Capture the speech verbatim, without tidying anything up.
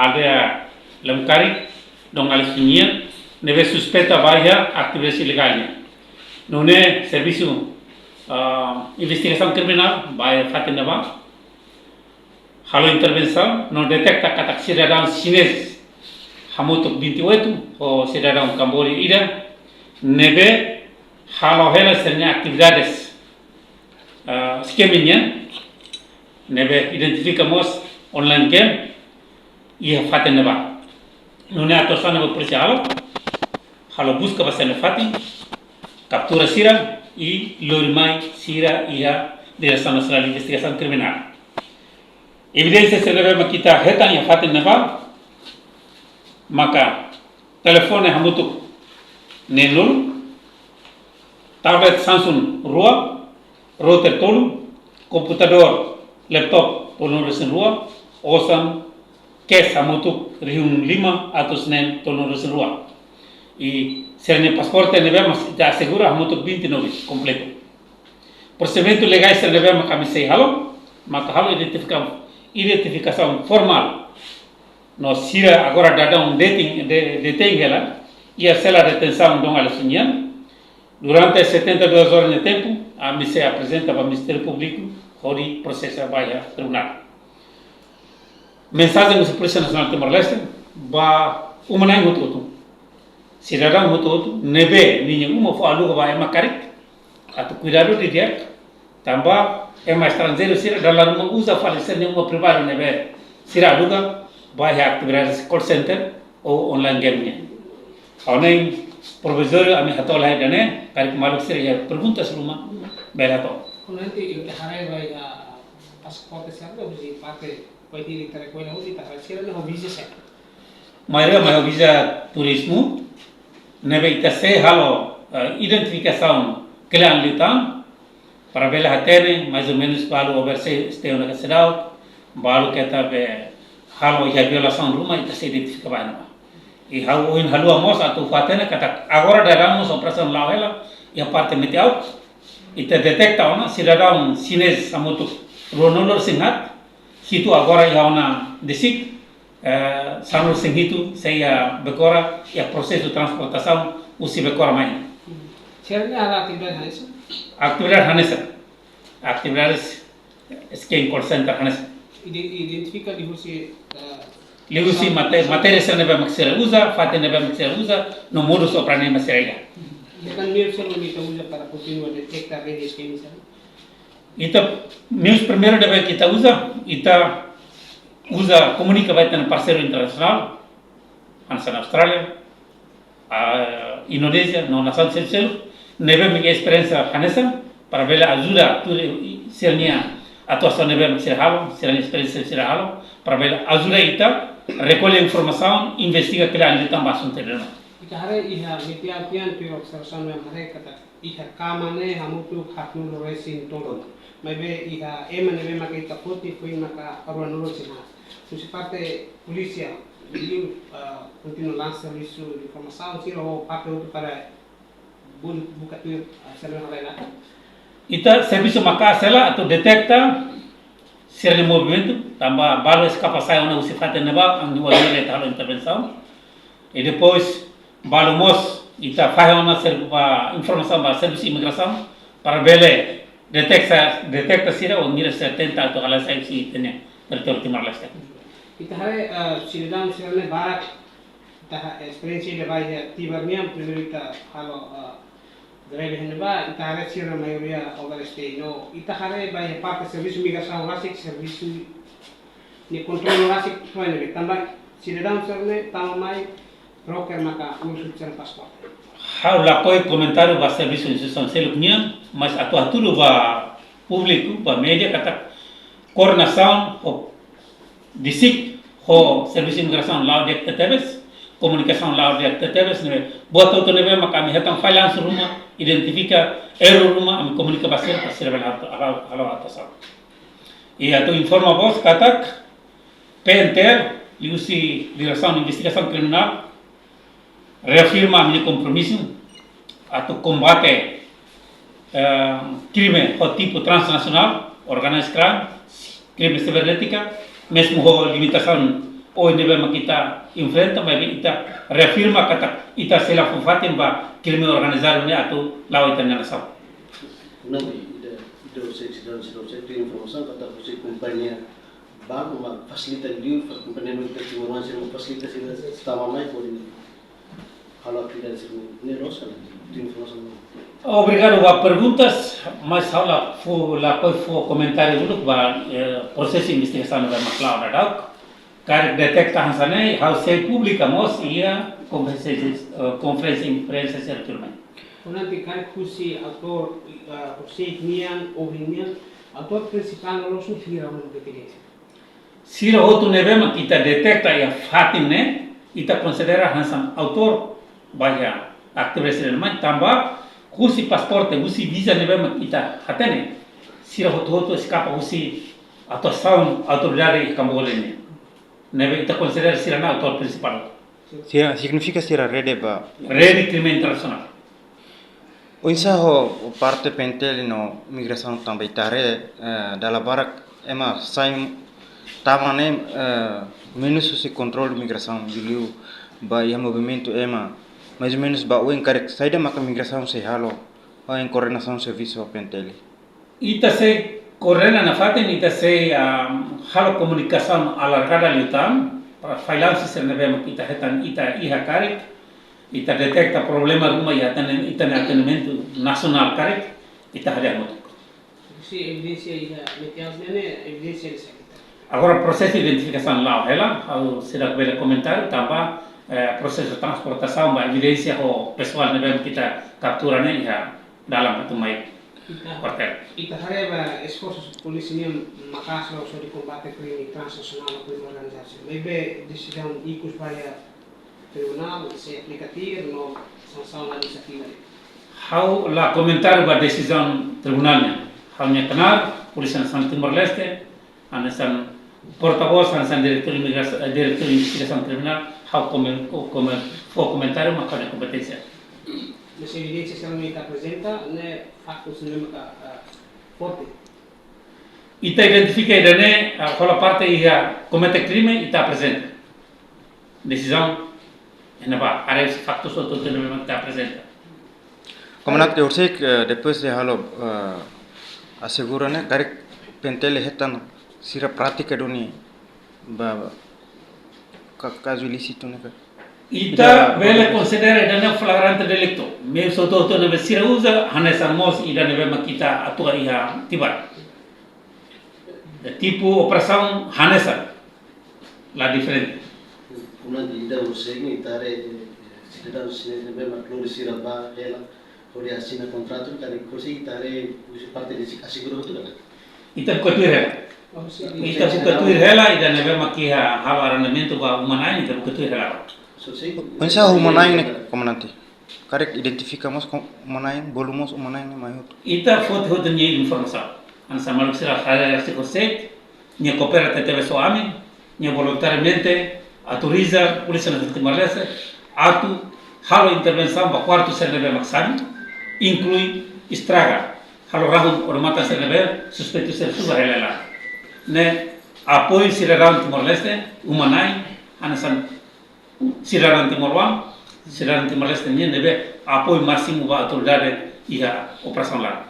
aldeia Lemkari, Dom Aleixo nian, ne'ebé suspeita ba iha atividade ilegál nian. Nune'e servisu, ah, investigasaun kriminál ba iha fatin ne'ebá halo intervensaun no deteta katak sidadaun xinés hamutuk vinte e oito ho sidadaun Kamboja ida ne'ebé halo hela sira-nia atividades, ah, scam nian, ne'ebé identifika mós online game iha fatin ne'ebá. Nune'e atuasaun ne'ebé polísia halo, halo buska ba sira-nia fatin, kaptura sira i lori mai sira iha Diresaun Nasionál Investigasaun Kriminál. Evidénsia sira ne'ebé mak ita hetan iha fatin ne'ebá maka telefone hamutuk neenulu, tablet Samsung rua, router tolu, komputadór, laptop tolunulu-resin-rua, osan cash hamutuk rihun lima atus neen tolunulu-resin-rua. I sira-nia pasaporte ne'ebé mak ita asegura hamutuk vinte e nove kompletu. Prosedimentu legais sira ne'ebé mak ami sei halo, maka halo identifika-, identifikasaun formál. No sira agora daudaun detein, de-, detein hela iha sela detensaun Dom Aleixo nian. Durante setenta e duas horas nia tempu, ami sei aprezenta ba Ministériu Públiku hodi prosesa ba iha tribunál. Mensajen husi Polísia Nasionál Timor-Leste ba uma-na'in hotu-hotu, sidadaun hotu-hotu ne'ebé ninia uma fó aluga ba ema karik, atu kuidadu didi'ak, tanba ema estranjeiru sira dala ruma uza fali sira-nia uma privadu ne'ebé sira aluga ba iha atividades call center ou online game nian. Ha'u hanoin provizóriu ami hato'o lai ida-ne'e, karik maluk sira iha perguntas ruma bele hato'o. Kuandu ita haree ba iha pasaporte sira ne'e husi parte, parte ita rekolla husi ita haree sira ne'e ho viza sé? Maioria mai ho viza turizmu, ne'ebé ita sei halo, eh, identifikasaun kle'an liután, para bele hatene mais ou menus balu overstay, stay ona ka seidauk, balu keta be halo iha violasaun ruma ita sei identifika ba ema. I ha'u ohin haluha mós atu fó hatene katak agora daudaun mós operasaun la'o hela iha parte Metiaut, ita deteta ona sidadaun xinés hamutuk ruanulu-resin-haat, hitu agora iha ona DICIC, eh, sanulu-resin-hitu sei iha Becora, iha prosesu transportasaun husi Becora mai. Sira-ne'e halo atividade hanesan? Atividade hanesan. Atividades scam call center hanesan. Ide-, identifika liuhusi, eh, liuhusi sa-, mate-, sa- matéria sira ne'ebé mak sira uza, fatin ne'ebé mak sira uza, no modus operandi mak sira iha. Ita-nia meius saida mak ita uza para kontinua deteta rede scam sira? Ita, meius primeiru ne'ebé ita uza, ita uza komunika ba ita-nia parseiru internasionál, hanesan Austrália, ah, Indonézia, no nasaun seluk-seluk ne'ebé mak iha esperiénsia hanesan, para bele ajuda tuir sira-nia atuasaun ne'ebé mak sira halo, sira-nia esperiénsia sira halo, para bele ajuda ita rekolla informasaun, investiga kle'an liután ba asuntu ida-ne'e. Ita haree iha Metiaut nian tuir observasaun ne'ebé haree katak iha kama ne'e hamutuk haatnulu-resin-tolu. Maibé iha ema ne'ebé maka ita foti foin maka ruanulu-resin-haat. Husi parte polísia, liu, ah, kontinua lansa servisu informasaun sira ho parte hotu para bu-, buka tuir, ah, sira-ne'e halai la. Ita servisu maka'as hela atu deteta sira-nia movimentu, tanba balu eskapa sai ona husi fatin ne'ebá, ami-nia wainhira ita halo intervensaun. I depois, balu mós, ita fahe ona ser-, ba, informasaun ba servisu imigrasaun, para bele deteta, deteta sira, wainhira sira tenta atu halai sai husi ita-nia territóriu Timor-Leste. Ita haree, eh, sidadaun sira-ne'e barak, ita ha-, esperiénsia ida ba iha Timor nian, primeiru ita halo, eh, greve iha ne'ebá, ita haree sira maioria overstay. No, ita haree ba iha parte servisu imigrasaun rasik, servisu nia kontrolu rasik, foin ne'ebé tanba sidadaun sira-ne'e tama mai, broker maka urus sira-nia pasaporte. Ha'u lakohi komentáriu ba servisu instituisaun seluk nian, mas atu hatudu ba públiku, ba média, katak koordenasaun ho DICIC ho servisu imigrasaun la'o di'ak tebetebes, komunikasaun la'o di'ak tebetebes, ne'ebé buat hotu ne'ebé maka ami hetan fallansu ruma, identifika erru ruma, ami komunika ba sira, para sira bele halo, halo, halo atuasaun. I atu informa ba mós katak PNTL, liuhusi Diresaun Investigasaun Kriminál, reafirma ami-nia kompromisu atu kombate, eh, krime ho tipu transnasionál, organized crime, krime sibernétika, mezmu ho limitasaun Ohin ne'ebé mak ita enfrenta, maibé ita reafirma katak ita sei la fó fatin ba krime organizadu ne'e atu la'o ita-nia nasaun. Nanti ida, ida sei, ida sei, ida sei, ida informasaun katak husi kompañia banku mak fasilita liu, kompañia mak ita timoroan sira mak fasilita sira tama mai hodi halo atividade sira-ne'e, loos ka lae, ida informasaun. Obrigadu ba perguntas, mas ha'u la fó, la fó komentáriu uluk ba, eh, prosesu investigasaun ne'ebé mak la'o daudaun. Karik deteta hanesan ne'e, ha'u sei publika mós iha konferénsia, eh, konferénsia imprensa sira tuirmai. Komandan, karik husi autór, eh, prosesu nian, ohin nian, autór prinsipál loloos ne'e hira ona evidénsia? Sira hotu ne'ebé mak ita deteta iha fatin ne'e, ita konsidera hanesan autór ba iha atividade sira-ne'e mai, tanba husi pasaporte, husi viza ne'ebé mak ita hatene, sira hotu-hotu eskapa husi atuasaun autoridade iha Campo Verde nian. Ne'ebé ita konsidera sira-ne'e autór prinsipál. Sira signifika sira rede ba rede krime internasionál. Oinsá ho parte PNTL no migrasaun tanba ita haree, eh, dala barak ema sai tama ne'e, eh, menus husi kontrolu migrasaun, liuliu ba iha movimentu ema, mais ou menus ba oin karik saida maka migrasaun sei halo, oin koordenasaun servisu ho PNTL? Ita sei koordena nafatin, ita sei, ah, halo komunikasaun alargada liután, para failansu sira ne'ebé mak ita hetan ita iha karik, ita deteta problema ruma iha atende-, ita-nia atendimentu nasionál karik, ita hadi'a hamutuk. Se evidénsia iha materiál ne'e, evidénsia di sakita. Agora prosesu identifikasaun la'o hela, ha'u seidauk bele komentáriu, tanba, eh, prosesu transportasaun ba evidénsia ho pesoál ne'ebé mak ita kaptura ne'e iha dalan atu mai kuartél. Ita haree ba esforsu polísia nian maka'as la'o só de kombate krime transnasionál no krime organizadu. Maibé desizaun ikus ba iha tribunál, sei aplika tuir no sansaun administrativa. Ha'u la komentáriu ba desizaun tribunál nian. Ha'u-nia knaar, Polísia Nasionál Timor-Leste, hanesan portavós, hanesan diretór imigrasaun, eh, diretór investigasaun kriminál, ha'u komen-, ko-, komen-, fó komentáriu mak ha'u-nia kompeténsia. Mas evidénsia sira ne'ebé ita aprezenta, ne'e faktus ne'ebé maka, ah, forte. Ita identifika ida-ne'e, ah, hola parte iha komete krime, ita aprezenta. Desizaun, ne'ebá, haree husi faktus hotu-hotu ne'ebé mak ita aprezenta. Komandante, horiseik, eh, depois de halo, eh, asegura ne'e, karik PNTL hetan sira prátika duni ba ka-, kazu ilísitu ne'e ka? Ita bele konsidera ida-ne'e flagrante delito. Meius hotu-hotu ne'ebé sira uza, hanesan mós ida ne'ebé mak ita atua iha Tibar. Tipu operasaun hanesan, la diferente. Komandante, ida horiseik ne'e ita haree, eh, sidadaun sira ne'ebé mak lori sira ba hela, hodi asina kontratu, karik horiseik ita haree husi parte de asegura hotu ka lae? Ita buka tuir hela. Oh, sin. Ita buka tuir hela, ida ne'ebé mak iha halo arrendamentu ba uma-na'in, ita buka tuir hela. So, sin. Oinsá uma-na'in ne'e, komandante? Karik identifika mós ho uma-na'in, bolu mós uma-na'in ne'e mai hotu? Ita foti hotu nia informasaun. Hanesan maluk sira haree rasik horiseik, nia koopera tebes ho ami, nia voluntariamente autoriza Polísia Nasionál Timor-Leste atu halo intervensaun ba kuartu sira ne'ebé mak sabi, inklui estraga, halo rahun odamatan sira ne'ebé suspeitu sira subar hela hela. Ne'e apoiu sidadaun Timor-Leste, uma-na'in, hanesan sidadaun timoroan, sidadaun Timor-Leste nian ne'ebé apoiu másimu ba autoridade iha operasaun laran.